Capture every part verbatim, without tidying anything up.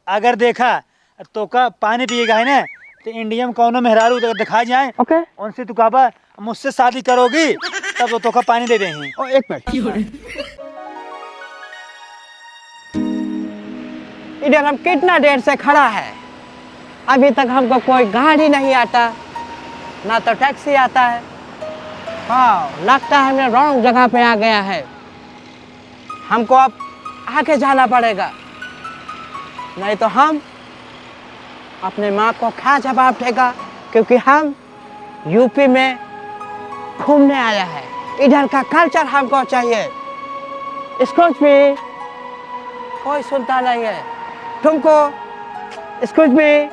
अगर देखा, तोका पानी पिएगा है ना, तो इंडिया में कौनो मेहरारू अगर दिखा जाए, ओके। उनसे तू कहबा, "मुझसे शादी करोगी?" तब वो तोका पानी दे देही। ओ, एक मिनट। इधर हम कितना देर से खड़ा है, अभी तक हमको कोई गाड़ी नहीं आता, ना तो टैक्सी आता है। हाँ, लगता है हमने रॉन्ग जगह पे आ गया है। हमको अब आगे जाना पड़ेगा, नहीं तो हम अपने माँ को क्या जवाब देगा, क्योंकि हम यूपी में घूमने आया है, इधर का कल्चर हमको चाहिए। एक्सक्यूज मी, कोई सुनता नहीं है तुमको। एक्सक्यूज मी,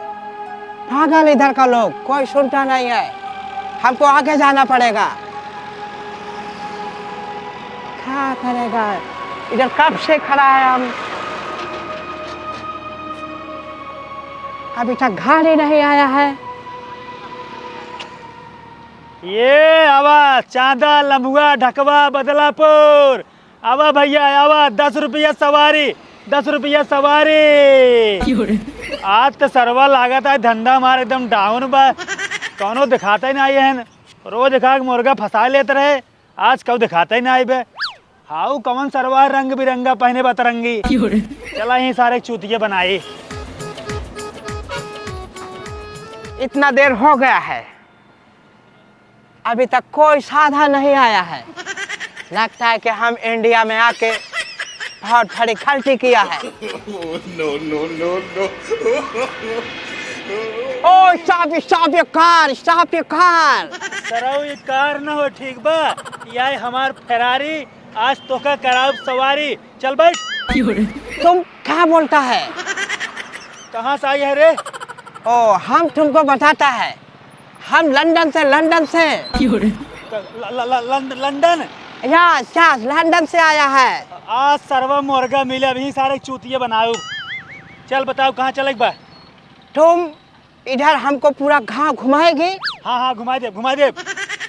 पागल इधर का लोग, कोई सुनता नहीं है। हमको आगे जाना पड़ेगा। क्या करेगा? इधर कब से खड़ा है हम, अभी तक गाड़ी नहीं आया है। ये आवा चांदा, लम्बुआ, ढकवा, बदलापुर। आवा भैया, आवा, दस रुपया सवारी, दस रुपया सवारी। क्यों रे? आज तो सरवा लागत है, धंधा हमार एकदम डाउन बा, कौनो दिखाता ही ना आए हैं। रोज खा के मुर्गा फंसा लेत रहे, आज कऊ दिखाता ही ना आए बे। हाउ कौन सरवा रंग बिरंगा पहने बतरंगी। क्यों रे? चला ही सारे चूतिया बनाई। इतना देर हो गया है, अभी तक कोई साधन नहीं आया है। लगता है कि हम इंडिया में आके बहुत बड़ी गलती किया है। No, no, no, no। Oh, stop, stop your car, stop your car। सरऊ, ये कार न हो, ठीक बा? ये हमार फेरारी, आज तोका कराब सवारी। चल बैठ। तुम क्या बोलता है? कहाँ से आई है रे? ओ, हम तुमको बताता है। हम लंदन से, लंदन से। क्यों रे? ल-, ल-, ल-, लंद-, लंदन? यस, यस, लंदन से आया है। आज सरवा मुर्गा मिले, अभी सारे चूतिया बनाऊ। चल बताओ, कहाँ चले के बा? तुम इधर हमको पूरा गाँव घुमाएगी? हाँ, हाँ, घुमा दे, घुमा दे।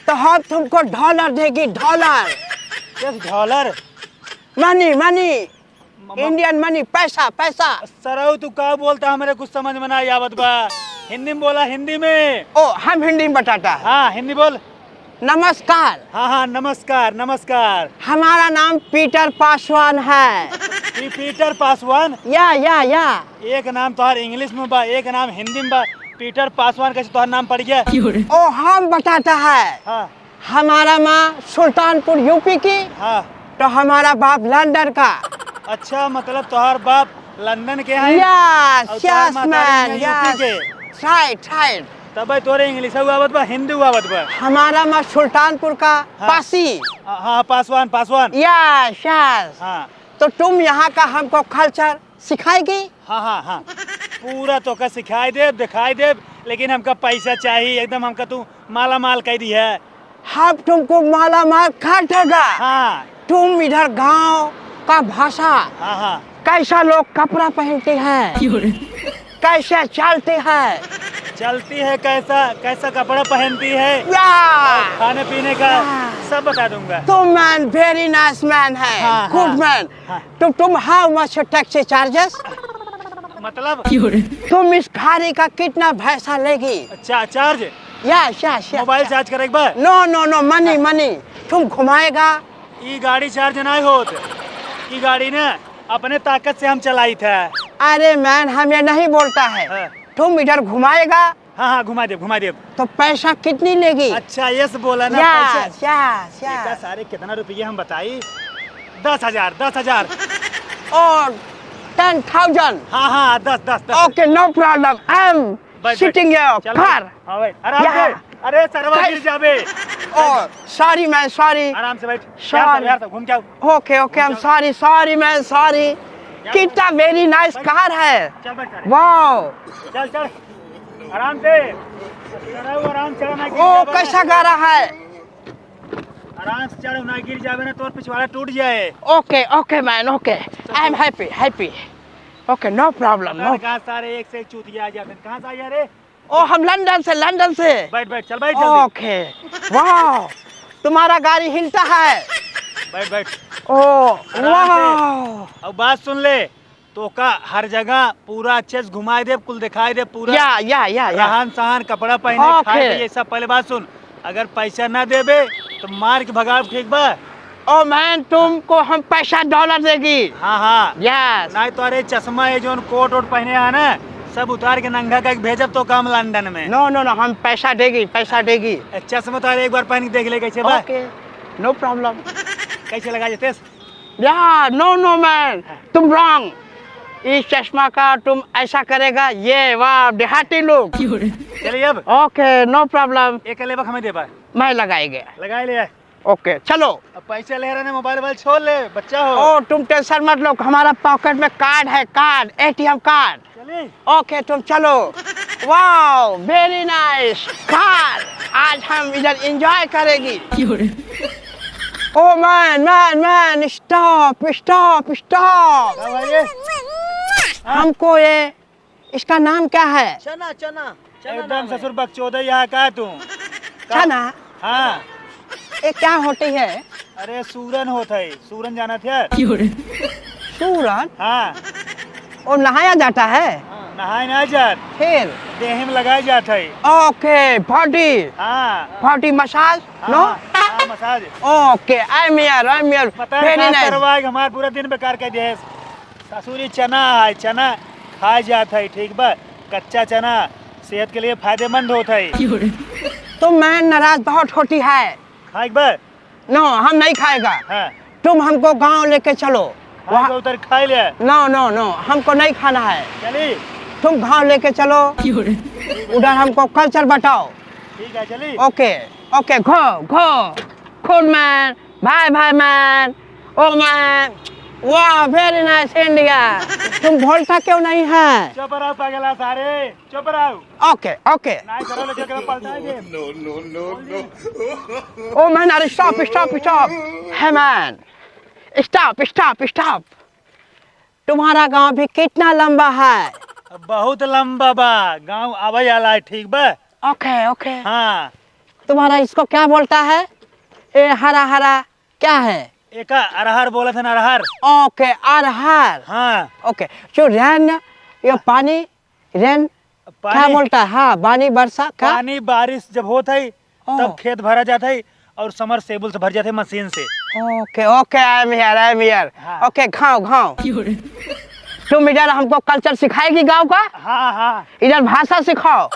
तो हम तुमको डॉलर देगी, dollar. Yes, dollar? Money, money. म-, म-, इंडियन मनी, पैसा, पैसा। सरऊ, तू का बोलता, हमरे कुछ समझ में ना आवत बा। हिंदी में बोला, हिंदी में। ओ, हम हिंदी में बताता है। हाँ, हिंदी बोल। नमस्कार। हाँ, हाँ, नमस्कार, नमस्कार। हमारा नाम पीटर पासवान है। P-, Peter Paswan? या, या, या। एक नाम तोहार इंग्लिश में बा, एक नाम हिंदी में बा। पीटर पासवान कैसे तोहार नाम पड़ गया? ओ, हम बताता है। हाँ। हमारा माँ सुल्तानपुर यूपी की, हाँ। तो हमारा बाप लंदन का। अच्छा, मतलब तोहार बाप लंदन के हैं यस, और तोहार यस, महतारी मैन, हैं यूपी यस। के। Right, right. तब भाई तोरे इंग्लिश हुआ आवत बा, हिंदी हुआ आवत बा। हमारा माँ सुल्तानपुर का हाँ। पासी। हाँ, हाँ, पासवान, पासवान। Yes, yes. हाँ। तो तुम यहाँ का हमको कल्चर सिखाएगी? हाँ, हाँ, हाँ। पूरा तोका सिखाई देब, दिखाई देब, लेकिन हमका पैसा चाहिए, एकदम हमका तू माला माल कई दिहे। हम तुमको माला माल कर देगा। हाँ। तुम इधर गाँव का भाषा, हाँ, हाँ। कैसा लोग कपड़ा पहनते हैं, कैसे चलते हैं, चलती है कैसा, कैसा कपड़ा पहनती है, या। और खाने पीने का या। सब बता दूंगा। तुम मैन, वेरी नाइस मैन है, हाँ, गुड हाँ। मैन। हाँ। तो तुम, how much taxi charges? मतलब? तुम इस गाड़ी का कितना पैसा लेगी? अच्छा, charge? Yes, yes, yes, mobile yes. Charge करे एक बार? नो, नो, नो, मनी, हाँ। मनी। तुम घुमाएगा? ई गाड़ी चार्ज नहीं होत। ई गाड़ी ना अपने ताकत से हम चलाई थे। अरे मैन, हम ये नहीं बोलता है। हाँ। तुम इधर घुमाएगा? हाँ, हाँ, घुमा देब, घुमा देब। तो पैसा कितनी लेगी? अच्छा, यस बोला ना, यस, पैसा। Yes, yes. बेटा, सारे कितना रुपये हम बताई? दस हजार, दस हजार। और ten thousand? हाँ, हाँ, दस, दस, दस। Okay, no problem, I am बैठ, sitting बैठ। Your चल, car। बैठ। हाँ, बैठ। आराम या। से। अरे, सरवा गिर जाबे। ओ, sorry man, sorry। आराम से बैठ। यार सब, sorry। यार सब, घूम के आओ। Okay, okay, I'm sorry, sorry man, sorry। कितना very nice car है। चल बैठ सारे। Wow। चल, चल। आराम से। सरऊ आराम से चढ़ ना, गिर ओ, जाबे ना। कैसा गाड़ी है? आराम से चढ़ ना, गिर जाबे ना, तोर पिछवाड़ा टूट जाए। Okay, okay man, okay। I am happy, happy। Okay, no problem, no। कहाँ सारे एक से एक चूतिया आ जाते हैं। कहाँ से आया रे? ओ, हम लंदन से, लंदन से। बैठ, बैठ, चल, बैठ जल्दी। Okay, wow, तुम्हारा गाड़ी हिलता है। बैठ, बैठ। ओ, आराम से। Wow। अब बात सुन ले, तोका हर जगह पूरा अच्छे से घुमाई देब, कुल देखाई देब पूरा। या, या, या, या। रहन सहन, कपड़ा पहने, खाए पिए, सब। पहले बात सुन, अगर पैसा ना देबे तो मार के भगाब, ठीक बा? ओ मैन, तुमको हम पैसा डॉलर देगी। हाँ, हाँ। यस। नहीं तो अरे चश्मा, ये जोन कोट वोट पहने है ना, सब उतार के नंगा करके भेजब तोका हम लंदन में। नो, नो, नो, हम पैसा देगी, पैसा देगी। ए, चश्मा तो अरे एक बार पहन के देख ले कैसे बा। Okay, no problem. कैसे लगा जेतेस? या, नो, नो मैन, हाँ। तुम रॉन्ग। इस चश्मा का तुम ऐसा करेगा, ये वाह, देहाती लुक। चलिए अब। Okay, no problem. एक लेबा हमें देबा। मैं लगाएंगे। लगाए ले। ओके, चलो। अब पैसा ले रहे हैं, मोबाइल वोबाइल छोड़ ले, बच्चा हो। ओ, तुम टेंशन मत लो, हमारा पॉकेट में कार्ड है, कार्ड, एटीएम कार्ड। चलिए। ओके, तुम चलो। Wow, very nice car. आज हम इधर एंजॉय करेगी। Oh man, man, man, stop, stop, stop. क्या भाई ये? हमको ये, इसका नाम क्या है? चना, चना, चना एकदम नाम है। ससुर बकचोदे यहाँ का तू? का? चना? हाँ। ये क्या होती है? अरे सूरन होत है, सूरन जानत है? सूरन? हाँ। वो नहाया जाता है? नहाए ना जात। फिर? देह में लगाए जात है। Okay, body. हाँ। Body massage? हाँ, नो? हाँ, massage. Okay, I am here, I am here. पता है वेरी का नाइस। करवाए, हमार पूरा दिन बेकार कर दिए। ससुरी चना है, चना खाए जात है, ठीक बा? कच्चा चना सेहत के लिए फायदेमंद होत है। तो मैं नाराज बहुत होती है। खाए के बा? नो, हम नहीं खाएगा। हाँ। तुम हमको गांव लेके चलो। हाँ, वहाँ तो उधर खा ले। नो, नो, नो, हमको नहीं खाना है। चली। तुम गांव लेके चलो। उधर हमको कल्चर बताओ। ठीक है, चली। Okay, okay, go, go. Good man, bye bye man, O man, वाह, वेरी नाइस इंडिया। तुम बोलता क्यों नहीं है? चुप रहो पगला सारे, चुप रहो। Okay, okay. नहीं करो, लेकिन पलटाएंगे। No, no, no, no. O man, अरे stop, stop, stop. Hey man, stop, stop, stop. तुम्हारा गांव भी कितना लंबा है? बहुत लंबा बा, गांव आवे वाला है, ठीक बा? Okay, okay. हाँ। तुम्हारा इसको क्या बोलता है? ए, हरा हरा क्या है? एका अरहर बोलत है ना, अरहर। ओके, अरहर। हाँ। ओके, जो रेन, ये पानी, रेन, पानी क्या बोलता है? हाँ, पानी, बरसा का? पानी बारिश जब होत है, ओ। तब खेत भरा जात है और समरसेबुल से भर जात है मशीन से। Okay, okay, I am here, I am here. हाँ। ओके, घाव, घाव। तुम इधर हमको कल्चर सिखाएगी गांव का? हाँ, हाँ। इधर भाषा सिखाओ।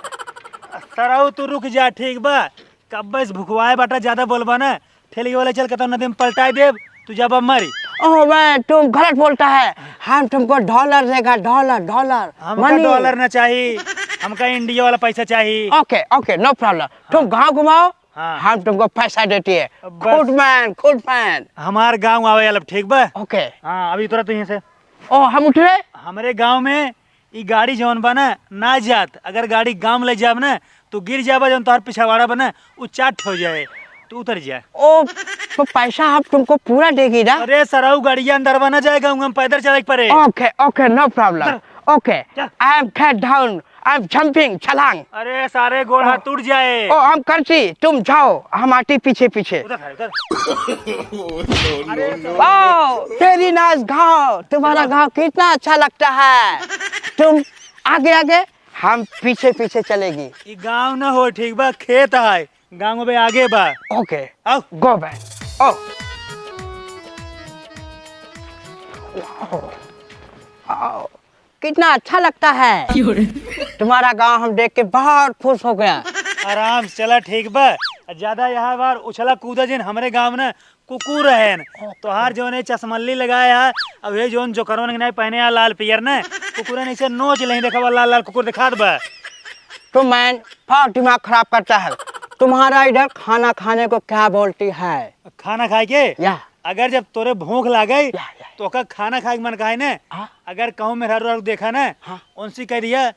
सरऊ, तू रुक जा, ठीक बा? कब्बे से भुखवाए बाटा, ज्यादा बोलबा ना, ठेली वाले चल के तो नदी में पलटाई देब, तू जाबा मरी। ओह बे, तुम गलत बोलता है, हम तुमको डॉलर देगा, डॉलर, डॉलर, हमका मनी। डॉलर ना चाही, हमका इंडिया वाला पैसा चाही। ओके, ओके, नो प्रॉब्लम, तुम हाँ। गाँव घुमाओ, हाँ। हम तुमको पैसा देती है। बस। खुद मैन, खुद मैन। हमार गाँव आवे वाला, ठीक बा? ओके। हाँ, अभी तुरंत यहीं से। ओ, हम उठ रहे? हमरे गाँव में ई गाड़ी जौन बा ना, ना जात। अगर गाड़ी गाँव ले जाब ना, तो गिर जाबा, जौन तोहर पिछवाड़ा बा ना, उ चाट हो जाए, तो उतर जाए। ओ, तो पैसा आप तुमको पूरा देगी ना? अरे सरऊ, गाड़िया अंदर बा ना जाएगा, हम पैदल चले के पड़े। Okay, okay, no problem. उतर। ओके, चल। I am get down, I am jumping, छलांग। अरे सारे गोड़ हाथ टूट जाए। ओ, हम करती, तुम जाओ, हम आती पीछे पीछे। उधर खड़े, उधर। वाओ, very nice गाँव, तुम्हारा गाँव कितना अच्छा लगता है। तुम आगे आगे, हम पीछे पीछे चलेगी। ई गाँव ना हो, ठीक बा, खेत है, गाँव बे आगे बा। ओके, आओ। Go back। ओ। वाओ। वाओ। कितना अच्छा लगता है। क्यों रे? तुम्हारा गाँव हम देख के बहुत खुश हो गया। आराम से चला, ठीक बा। ज्यादा यहाँ बार उछला कूदा जिन, हमरे गाँव में कुकुर रहेन। तोहार जौन है चश्मल्ली लगाए है, अब ये जौन जोकरवन के नहीं पहने है लाल पियर ने, कुकुरन ऐसे नोच लें, देखा बा लाल लाल कुकुर दिखात बा। तो मैन, बहुत दिमाग खराब करता है। तुम्हारा इधर खाना खाने को क्या बोलती है? खाना खाए के? या। अगर जब तोरे भूख लागे, या, या। तो ओकर खाना खाए के मन कहे ने, हाँ। अगर कहूँ मेहरारू देखा ने, हाँ। उनसे कह दिया,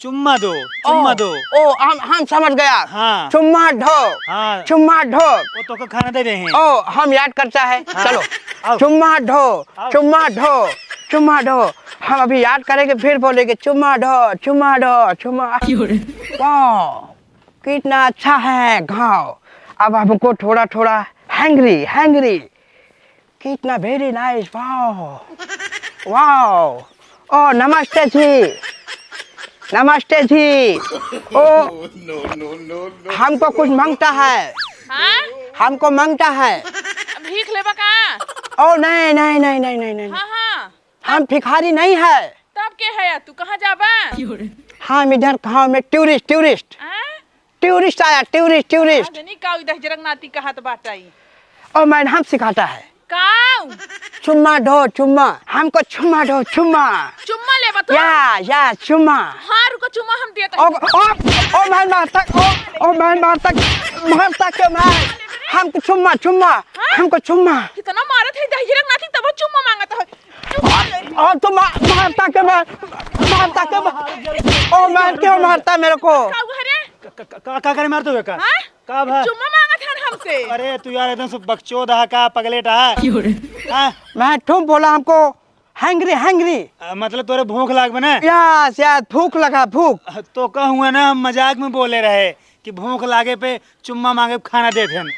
"चुम्मा दो, चुम्मा ओ, दो।" ओ, हम, हम समझ गया। हाँ। चुम्मा दो, हाँ। चुम्मा दो। वो तोके खाना दे रहे हैं। ओ, हम याद करता है। हाँ। चलो। आओ। चुम्मा दो, आओ। चुम्मा दो, चुम्मा दो। हम अभी याद करेंगे, फिर बोलेंगे, "चुम्मा दो, चुम्मा दो, चुम्मा।" क्यों रे? वाह। कितना अच्छा है गाँव। अब हमको थोड़ा थोड़ा hungry, hungry। कितना very nice, wow, wow, ओ, नमस्ते जी। नमस्ते जी। ओ, हमको कुछ मांगता है। हाँ? हमको मांगता है। भीख लेबा का? ओ, नहीं, नहीं, नहीं। हाँ, हाँ। हम भिखारी नहीं है। तब के है? तू कहाँ जाबा? हम इधर गाँव में tourist, tourist। हाँ? Tourist आया, tourist, tourist। हाँ, जनी काऊ इधर जरंग नाती कहत बाटई। ओ मैडम, हम सिखाता है। काऊ? चुम्मा दो, चुम्मा। हमको चुम्मा दो, चुम्मा। चुम्मा लेबा तू? या, या, चुम्मा। हाँ, रुको, चुम्मा हम देत ओ, हई। ओ, ओ, मैं मारता, ओ, ओ, मैं मारता, मारता क्यों मैं? हमको चुम्मा, चुम्मा। हाँ? हमको चुम्मा। कितना मारत है, दहिजरक नाती, तब चुम्मा मांगत है। चुम्मा ले। और तू मा-, मारता क्यों मैं? मारता क्यों मैं? ओ, मैं क्यों मारता मेरे को? का हुआ रे? क-, क-, का, का करे मारते हुए का? हाँ? का भा? चुम्मा मांगत हन हमसे। अरे तू यार एकदम से बकचोद हा का, पगलेट हा? क्यों रे? हाँ? मैं तुम बोला हमको hungry, hungry। आ, मतलब तोरे भूख लाग बा ना? Yes, yes, भूख लगा, भूख। आ, तो कहूँ ना, हम मजाक में बोले रहे कि भूख लागे पे चुम्मा मांगे पे खाना देत हन।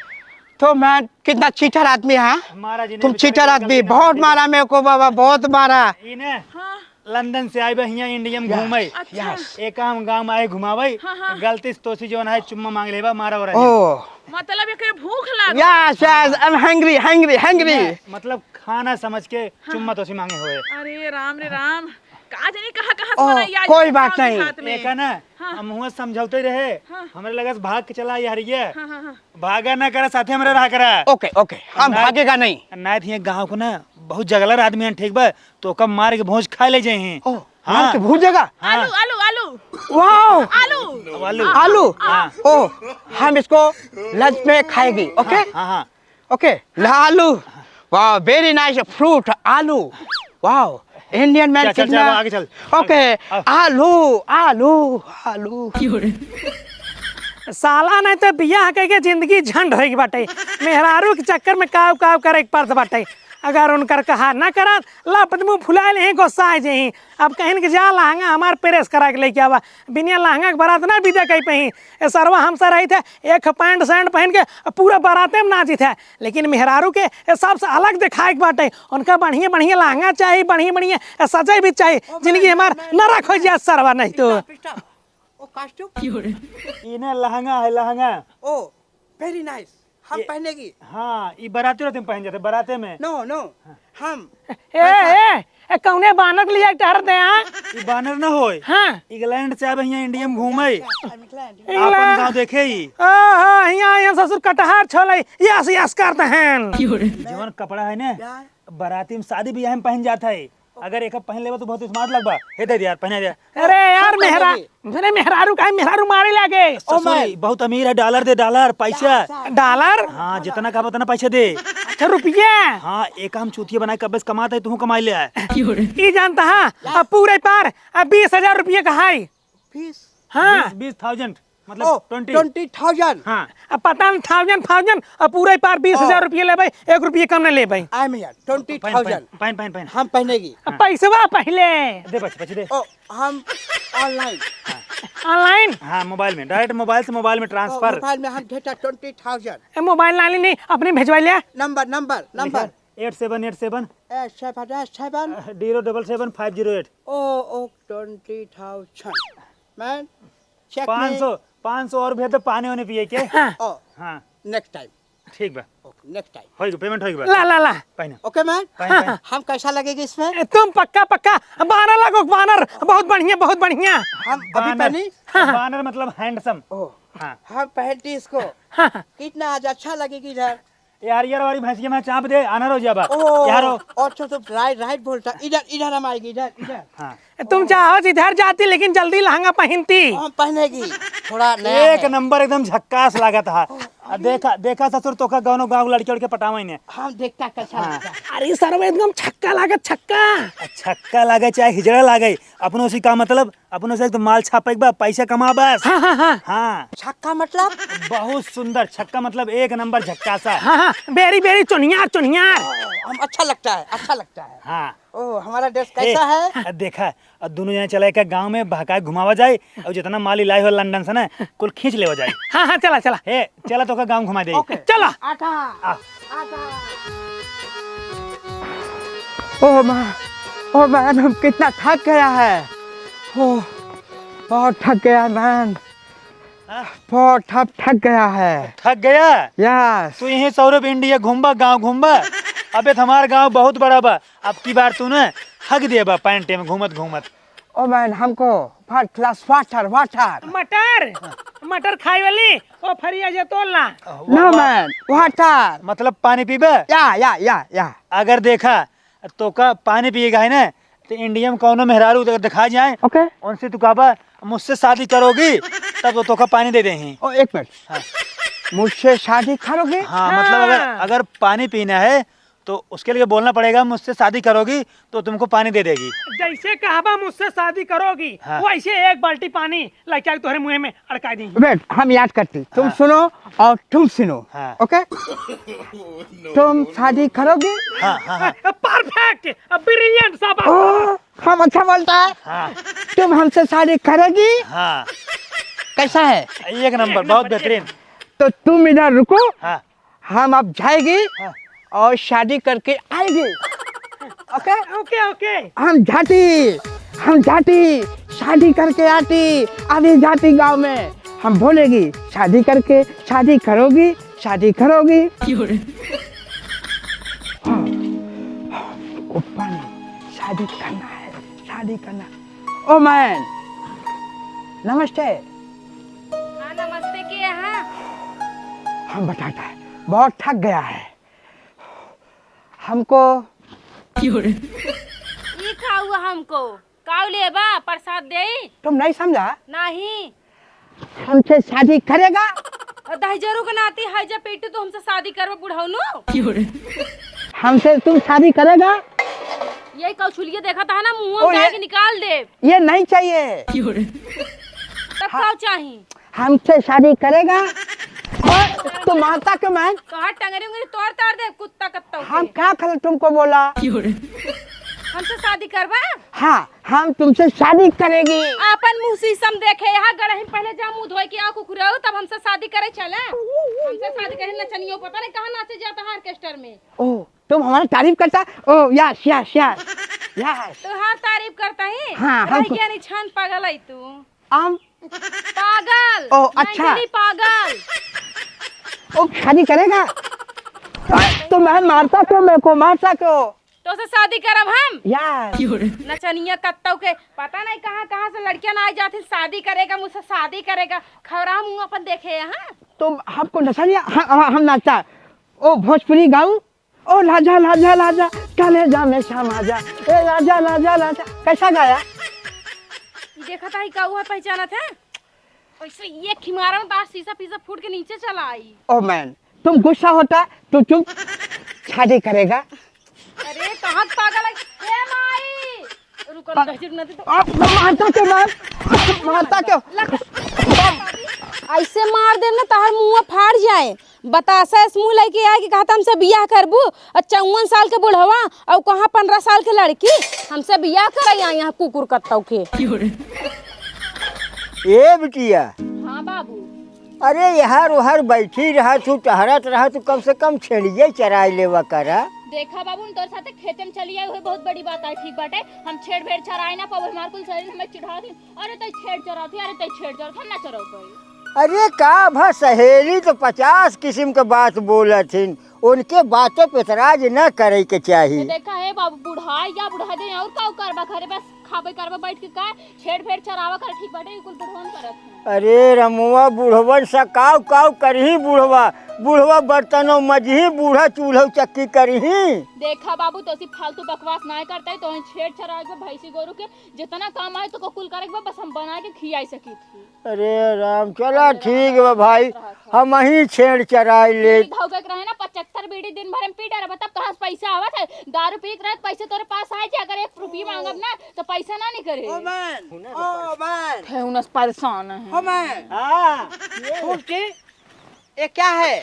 तो मैं कितना cheater आदमी है। मारा जी ने तुम बेचारे cheater को आदमी, गलती ना बहुत की। मारा मेरे को बाबा, बहुत मारा। ई ने हाँ। लंदन से आए बा हियाँ India में या, घूमे। अच्छा। Yes। एक हम गाँव में आए घुमावे। हाँ, हाँ। गलती से तोसी जौन है चुम्मा मांग लेबा, मारा हो रहा है। ओ। मतलब एकरे भूख लागल। Yes, yes, I'm hungry, hungry, hungry। ई ने, मतलब खाना समझ के हाँ। चुम्मा तोसी मांगे होए। अरे राम रे राम, का जानी कहाँ, कहाँ से ओ, बनाई आज कोई बात गाँव नहीं। देहात में। एका ना, हाँ। हम हुआ समझौते रहे, हाँ। हमरे लगे से भाग के चला यार ये। हाँ, हाँ, हाँ। भागा ना करा, साथे हमरे रहा करा। OK, OK, हम ना, भागेगा नहीं। ना तो ये गाँव को ना बहुत जगलर आदमी हैं, ठीक बा? तो ओका मार के भोज खा ले जाए हैं। ओ, हाँ। मार के भोज जगह? हाँ। आलू, आलू, आलू। Wow। आलू। आलू। आलू। हाँ। ओ, हम इसको lunch में खाएगी, OK? हाँ, हाँ, हाँ। OK, ला आलू। Wow, very nice fruit, आलू। Wow, Indian man चल, चल, चल, कितना आगे चल। OK, अब। आलू, आलू, आलू। साला नहीं तो बियाह कइके जिंदगी झंड होइगी बाटे। मेहरारू के चक्कर में काव काव करे के पड़त बाटे। अगर उनकर कहा ना करत, लपत मुंह फुलाए लेहीं, गोस्साए जेहीं। अब कहिन कि जा लहंगा हमार press करा के लेके आवा। बिना लहंगा के बारात ना विदा कइ पही। ए सरवा हमसे रहित है, एक पैंट शर्ट पहिन के पूरा बाराते में नाचित है। लेकिन मेहरारू के ए सबसे अलग देखाए के बाटे। उनका बढ़िया बढ़िया लहंगा चाही, बढ़िया बढ़िया ए सजई भी चाही। ओ जिंदगी मैं, हमार मैं, नरक हो मैं, जाए सरवा नहीं तो। पिस्टा, पिस्टा। ओ costume? ई ना लहंगा है, लहंगा। ओ, very nice। हम ये पहनेगी। हाँ, ई बाराती राती में पहन जाते, बाराते में। No, no, हाँ। हम ए, ऐसा ए, ए, कौने बानर के लिए टहर दे, हाँ? ई बानर ना होए। हाँ। इंग्लैंड से आवे हियाँ India में घूमे। अच्छा, इंग्लैंड। आपन गाँव देखे ही। ओ, हाँ, हियाँ, हियाँ ससुर कटहर छोले, yes, yes करते हैं। ई जवन कपड़ा है ना, क्या? बाराती में शादी ब्याह में पहन जाता है। अगर एक पहन लेबा तो बहुत smart लगबा। हे दे दे यार, पहना दे। अरे यार, हम मेहरा-, पहनेगी। मेरे मेहरारू का है, मेहरारू मारे लागे। ससुरी, ओ माय। बहुत अमीर है, dollar दे, dollar, पैसा। पैसा। Dollar? हाँ, जितना कहा उतना पैसा दे। अच्छा, रुपया? हाँ, एक हम चूतिया बनाए, कब्बे से कमाता है, तू कमाई ले आए। ई जानता है, अब पूरे पार, अब बीस हजार रुपये का है। बीस? हाँ। बीस, बीस thousand। मतलब ओ, twenty। Twenty thousand। हाँ। अब पता नहीं thousand, thousand, अब पूरे पार बीस हजार ओ। रुपये लेबै, एक रुपये कम नहीं लेबै। आई मिया, twenty thousand। पहन, पहन, पहन, पहन। हम पहनेगी। अब हाँ। पैसवा पहले। दे बच, बच दे। ओ, हम online। हाँ। Online? हाँ, mobile में, direct mobile से mobile में ओ, transfer। Mobile में हम भेजा twenty thousand। ए, mobile ना ली नहीं, अपने भेजवा लिया। Number, number, number। लिखा, eight seven eight seven। Eight seven eight seven। Zero double seven five zero eight। ओ, ओ, twenty thousand। मैं check में पाँच सौ, पाँच सौ और भेज दो, पानी वानी पिए के। हाँ। ओ, हाँ। Next time। ठीक बा। OK, next time। होई गो, payment होई गो बा। ला, ला, ला। पहना। OK, man। पहन, पहन। हम कैसा लगेगी इसमें? ए, तुम पक्का, पक्का बानर लगो, बानर। बहुत बढ़िया, बहुत बढ़िया। हम अभी बानर। पहनी? हाँ, हाँ। बानर मतलब handsome। ओ, हाँ। हम पहनती इसको। हाँ, हाँ। कितना आज अच्छा लगेगी इधर। यार, यार, हमारी भैंसिया में चाप दे, आनर हो जाबा। ओ, यारो। अच्छा, तो right, right बोलता। इधर, इधर हम आएगी, इधर, इधर। हाँ। तुम चाहो जिधर जाती, लेकिन जल्दी लहंगा पहनती। हम पहनेगी, थोड़ा नया एक है। नंबर एकदम झक्कास लागत है। ओ, आ, अरे। देखा, देखा ससुर, तोका गाँव, गाँव लड़के, लड़के पटावे ने। हाँ, देखता कैसा हाँ। लगता है। अरे सरवा एकदम छक्का लागत, छक्का। आ, छक्का लागे चाहे हिजड़ा लागे, अपनो से का मतलब, अपनो से तो माल छापे के बा, पैसा कमा बस। हाँ, हाँ, हाँ। हाँ। छक्का मतलब? बहुत सुंदर छक्का, मतलब एक नंबर झक्कासा। हाँ, हाँ, very, very चुनियार, चुनियार। ओ, हम अच्छा लगता है, अच्छा लगता है। हाँ। ओ, हमारा dress ए, कैसा है? आ, देखा, आ, दोनों जने चला एक गाँव में बहका के घुमावा जाए, और जितना माल लाई हो लंदन से ना, कुल खींच लेवा जाए। हाँ, हाँ, चला, चला। हे, चला तोका गाँव घुमा दे। OK। चला। आटा, आ। आटा। ओ माँ, ओ मैन, हम कितना थक गया है। ओ, बहुत थक गया है मैन। हाँ? बहुत थक, थक गया है। थक गया? Yes। तू यहीं सौरभ इंडिया घूमबा, गाँव घूमबा। अबे तो हमार गाँव बहुत बड़ा बा, अब की बार तू ना हग देबा पैंटे में घूमत घूमत। ओ मैन, हमको first class water, water। मटर, मटर खाए वाली, ओ फरिया जे तोल ना। ना मैन, water। मतलब पानी पीबे? या, या, या, या। अगर देखा, तोका पानी पिए का है ना, तो इंडिया में कौनो मेहरारू अगर दिखा जाए, OK। उनसे तू कहबा, "मुझसे शादी करोगी?" तब वो तोका पानी दे देही। ओ, एक मिनट। हाँ। मुझसे शादी करोगी? हाँ, मतलब अगर, हाँ। अगर पानी पीना है, तो उसके लिए बोलना पड़ेगा, "मुझसे शादी करोगी तो तुमको पानी दे देगी।" जैसे कहबा, "मुझसे शादी करोगी?" हाँ। वैसे एक बाल्टी पानी लेके आके तोहरे मुंह में अड़का दी। Wait, हम याद करती। तुम हाँ। सुनो और तुम सुनो। हाँ। OK? तुम शादी करोगी? हाँ, हाँ, हाँ। Perfect, brilliant, शाबाश। ओ, हम अच्छा बोलता है। हाँ। तुम हमसे शादी करोगी? हाँ। कैसा है? एक नंबर, एक बहुत नंबर, एक बेहतरीन। नंबर। तो तुम इधर रुको। हाँ। हम अब जाएगी हाँ। और शादी करके आएगी। OK? OK, OK। हम जाती, हम जाती, शादी करके आती, अभी जाती गाँव में। हम बोलेगी, "शादी करके, शादी करोगी, शादी करोगी?" क्यों रे? हाँ, हाँ, ओप्पा ने शादी करना है, शादी करना। ओ मैन, नमस्ते। हाँ, नमस्ते, के यहाँ? हम बताता है, बहुत थक गया है हमको। क्यों रे? ई का हुआ हमको? काऊ लेबा? प्रसाद देई? तुम नहीं समझा? नहीं। हमसे शादी करेगा? और दहिजरू के नाती है, जब पेटू तो हमसे शादी करबा बुढ़ौनू? क्यों रे? हमसे तुम शादी करेगा? यही कौछुलिया देखा था ना, मुंह ओ, में ये, के निकाल दे। ये नहीं चाहिए। क्यों रे? तब हाँ। का चाही? हमसे शादी करेगा? और तू मारता क्यों मैन? तोहार टंगरी उंगरी तोड़ ताड़ दे, कुत्ता कत्ता हम के। का गलत तुमको बोला? क्यों रे? हमसे शादी करबा? हाँ, हम तुमसे शादी करेगी। आपन मुंह शीशम देखे, यहाँ गड़ही पहले जा मुंह धोए के आओ कुकुरऊ, तब हमसे शादी करे चला। हमसे शादी करे नचनियो पता नहीं कहाँ नाचे जाता है orchestra में। ओ, तुम हमारा तारीफ करता? ओ, yes, yes, yes, yes। तोहार तारीफ करता ही? हाँ, रह हमको गया नहीं छान पागल है तू। आम? पागल। ओ, अच्छा। mentally पागल। ओ, शादी करेगा? तो मैं मारता क्यों, मेरे को मारता क्यों? तो से शादी करब हम? यार। नचनिया कत्तौ के, पता नहीं कहाँ, कहाँ से लड़कियां ना आ जाती, शादी करेगा, मुझसे शादी करेगा। खौरा मुंह अपन देखे, हाँ? तो हमको नचनिया, हम, हम, हम नाचता। ओ, भोजपुरी गाऊं? ओ राजा, राजा, राजा, कलेजा में समा जा। ए राजा, राजा, राजा, कैसा गाया? ई देखत है, का हुआ, पहचानत है? ऐसे एक ही मारा में तार शीशा पीसा फूट के नीचे चला आई। ओ मैन, तुम गुस्सा होता तो चुप शादी करेगा। अरे, कहाँ पागल है? ए माई! रुको, पा-, दहिजरू ना दे तो। आप मारता क्यों मैम? मारता क्यों? लग-, ऐसे मार देब ना, तोहार मुंह फाड़ जाए। बतासा ऐस मुंह लेके आए कि कहता, "हमसे बियाह करबू?" और चौवन साल के बुढ़वा, और कहाँ पन्द्रह साल के लड़की, "हमसे बियाह कराई आई यहाँ कुकुर कत्तौ के।" ए बिटिया। हाँ बाबू। अरे, एहर ओहर बैठी रहत हू, टहरत रहत हू, कम से कम छेड़िए चराई लेवा करा। देखा बाबू, हम तोर साथे खेते में चली आई, उहे बहुत बड़ी बात है, ठीक बाटे। हम छेड़ भेड़ चराए ना पाबो, हमार कुल शरीर हमें चिढ़ा दे। अरे तई छेड़ चरात ही, अरे तई छेड़ चरात, हम ना चराउ पाई। अरे का भा, सहेली तो पचास किस्म के बात बोलत हिन, उनके बातों पे एतराज न करे के चाही। तो देखा है बाबू, बुढ़ाई या बुढ़ा दे और का करबा, घरे बस खाबे करबा बैठ के का, छेड़ भेड़ चरावा कर, ठीक बाटे, ई कुल बुढ़वन करत हैं। अरे रमुआ, बुढ़वन सा काव काव करही बुढ़वा, बुढ़वा बर्तनों मजही, बूढ़ा चूल्हा चक्की करही। देखा बाबू, तो ऐसी फालतू बकवास ना करता है, तो छेड़ चरावे के भैंसी गोरू के जितना काम आए तो कुल करे के बा, बस हम बना के खियाई सकी थी। अरे राम, चला ठीक बा भाई, हम ही छेड़ चराई ले। बीड़ी धौके के रहे ना, पचहत्तर बीड़ी दिन भर में पी डरबा, तब कहाँ से पैसा आवत है? दारू पी के रहत, पैसे तोरे पास आए जे, अगर एक रुपया मांगब ना, तो पैसा ना निकले। Oh man, O man. है उनस परेशान है। Oh man. हाँ। फुर्ती, ये क्या है?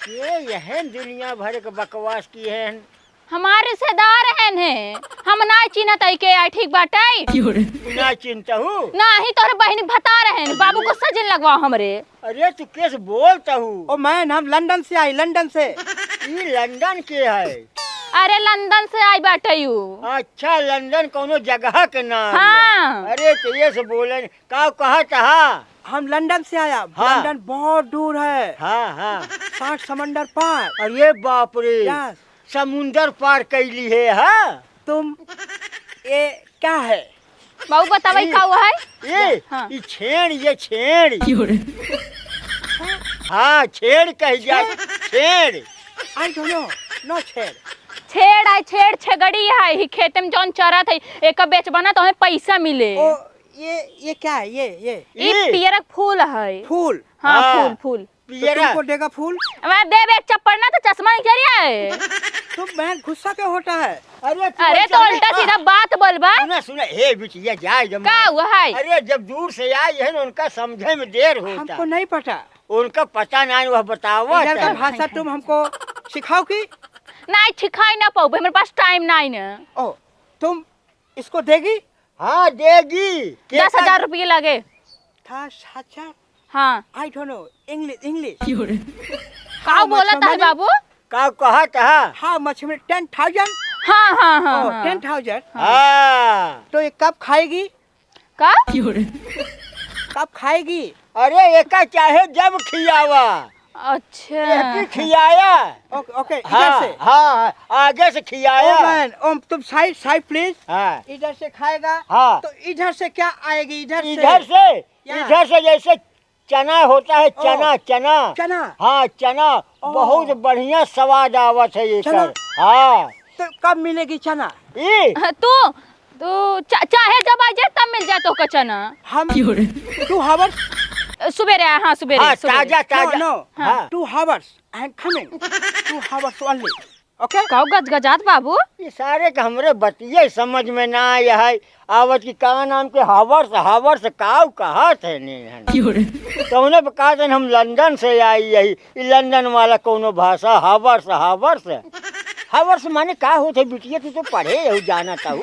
ये यहन दुनिया भर के बकवास की है। हमार रिश्तेदार हन है, हम ना चिन्हत हई के आई, ठीक बाटे? ना चिन्हत हू? नाही, तोहरे बहिनी भतार हन, बाबू को सजन लगवाओ हमरे। अरे तू केस बोलत हू? ओ मैन, हम लंदन से आई, लंदन से। ई लंदन के है? अरे, लंदन से आई बाटे यू। अच्छा, लंदन कौनो जगह के नाम है। हाँ। अरे, तो ये से बोले, का कहत हा? हम लंदन से आया। हाँ। लंदन बहुत दूर है। हाँ, हाँ। सात समंदर पार। अरे बाप रे। Yes। समुंदर पार कैली है, हाँ? तुम, ये क्या है? बाबू, बतावा, ई ई, का हुआ है? ई, हाँ। ई छेड़, ये छेड़। क्यों रे? हाँ, छेड़ कह दिया, छेड़? छेड़। I don't know, no छेड़। छेड़ है, छेड़, छेगड़ी है, ही खेते में जौन चरत है, एका बेचबा ना तो हमें पैसा मिले। ओ, ये, ये क्या है? ये, ये? ई ई? पियरक फूल है। फूल? हाँ, हाँ। फूल, फूल। तो पियरा। तुमको देगा फूल? मैं देबे एक चप्पड़ ना तो चश्मा निकल जाए। तुम बहन गुस्सा क्यों होता है? अरे तू अरे ऐसा तो नहीं, उल्टा सीधा हाँ। बात बोलबा। सुना, सुना, हे बिटिया, जाए जब का हुआ है? अरे जब दूर से आई है ना, उनका समझे में देर होता। हमको नहीं पता। उनका पता नहीं, वह बतावा इधर का था। भाषा तुम हमको सिखाओ कि? नहीं, सिखाई ना पाऊबे, मेरे पास टाइम नहीं ना। ओ, तुम इसको देगी? हाँ, देगी। दस हजार रुपये लगे। दस हजार? हाँ। I don't know English, English। क्यों रे? का बोला था बाबू? का कहत हा? How much में? Ten thousand? हाँ, हाँ, हाँ, ओ, हाँ। Ten thousand? हाँ। तो ये कब खाएगी? का? क्यों रे? कब खाएगी? अरे, एका चाहे जब खियावा। अच्छा। एकी खियाया। ओके, ओके, इधर हाँ, से। हाँ, हाँ, आगे से खियाया। ओ मैन, ओ, तुम side, side please। हाँ। इधर से खाएगा, हाँ। तो इधर से क्या आएगी? इधर से। इधर से? या। इधर से जैसे चना होता है, ओ। चना, चना। चना। हाँ, चना। ओ। बहुत बढ़िया स्वाद आवत है एकर। चना? हाँ। तो कब मिलेगी चना? ई? हाँ, तू, तू चा-, चाहे जब आ जाए, तब मिल जाए तोहका चना। हम क्यों रे? Two hours? सुबेरे आए, हाँ, सुबेरे, हाँ, सुबेरे। ताजा, ताजा। No, no। हाँ। Two hours, I am coming। Two hours only। Okay? काऊ गजगजात बाबू? ई सारे के हमरे बतिये समझ में ना आय है। आवत कि का नाम के हावर्स, हावर्स काऊ कहत है ने हन। क्यों रे? तौने पे कहत हन हम लंदन से आई यही। ई लंदन वाला कौनो भाषा, हावर्स, हावर्स। हावर्स माने का होत है बिटिया, तू तो पढ़े हऊ, जानत हऊ।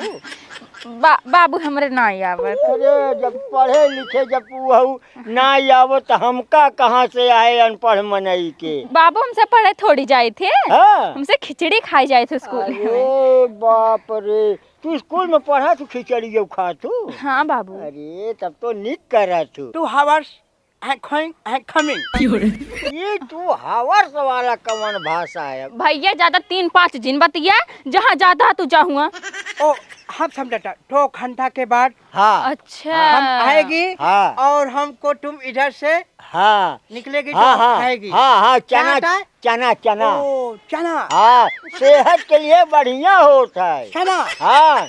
बा-, बाबू हमरे ना आवत। अरे जब पढ़े लिखे जब तू हऊ, ना आवत, त हमका कहाँ से आए अनपढ़ मनई के? बाबू हमसे पढ़े थोड़ी जाए थे। हाँ। हमसे खिचड़ी खाई जाए थे स्कूल में। अरे बाप रे, तू स्कूल में पढ़ा तू खिचड़ी जब खा तू? हाँ बाबू। अरे तब तो निक करा तू। Two hours, I am going, I am coming। ये two hours वाला कौन भाषा है? भैया ज्यादा तीन पाँच जिन बतिया, जहाँ जाता तू जा हुआ। ओ, हम समझता, दो घंटा के बाद हाँ। अच्छा। हम आएगी हाँ। और हमको तुम इधर से हाँ। निकलेगी तो हाँ, हम हाँ। खाएगी। हाँ, हाँ, क्या चना, आता है? चना, चना। ओ, चना। हाँ, सेहत के लिए बढ़िया होत है। चना। हाँ।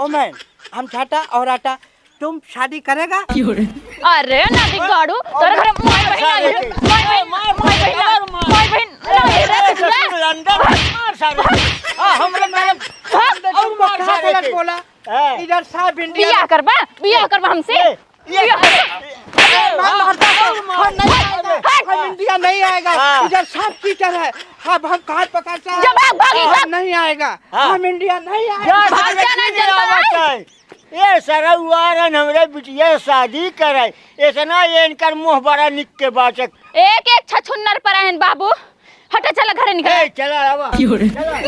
ओ मैन, हम चाहता और आता, तुम शादी करेगा? अरे, ना दिगाड़ू, तोरे घर माई बहिन ना है। माई बहिन, माई बहिन ना, माई बहिन ना है रे, तुझे। लंदन मार सारे। हाँ, हमरे तरफ भाग। और तुमको मार कहाँ सारे गलत के। बोला? हाँ। इधर साफ इंडिया बियाह में करबा, बियाह करबा हमसे? ये, ये, बियाह करबा। अरे, मार, मारता है। हम नहीं आएगा। हट। हम इंडिया नहीं आएगा। हाँ। इधर साफ कीचड़ है। अब हम कहाँ पकड़ता है? जब आप भागी हम तब। नहीं आएगा। हाँ। हम इंडिया नहीं आएगा। जा, भाग सारे जाना की जलता है। मिलावट है। ये सरौआरन हमरे बिटिया से शादी करे, इतना ये इनकर मुँह बड़ा निक के बाटे। एक एक छछुन्नर पर रहन बाबू। हटा, चला घरे निकल। ए, चला, आवा। क्यों रे? चला।